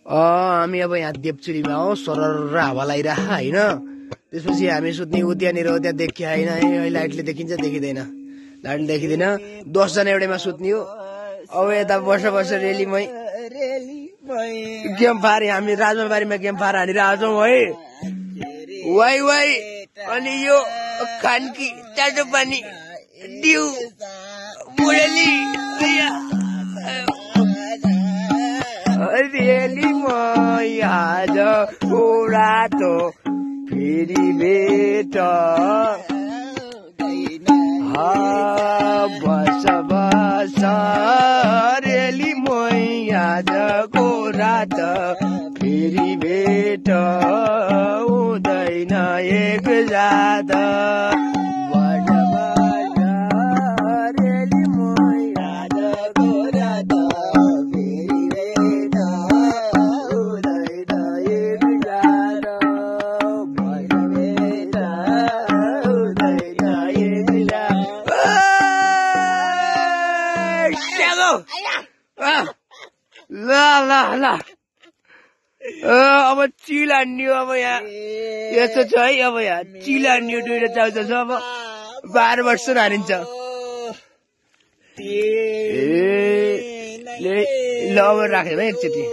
हामी अब यहाँ देवचुरीमा हो सरर हावा लागिरह होइन त्यसपछि हामी सुत्ने त्यहाँनिर त्यहाँ देखिया होइन लाइटले देखिन्छ देखिँदैन लाइटले देखिँदैन 10 जना एउटैमा सुत्ने हो अब यता वर्ष रेलीमै गेम फार हामी राजमाबारीमा गेम फार हानिरहेको छौँ है वाइ वाइ अनि यो खानकी चाटो पानी दिउ बुढेली रेली मै आज रातो फेरि भेट बस बस रेली मै आजको रात फेरि भेट हुँदैन एक जात ल अब चिल हान्ने अब यहाँ यस्तो छ है अब यहाँ चिल हान्ने 2 चाउचा छ अब 12 वर्ष हानिन्छ ल अब राख्यो है एकचोटि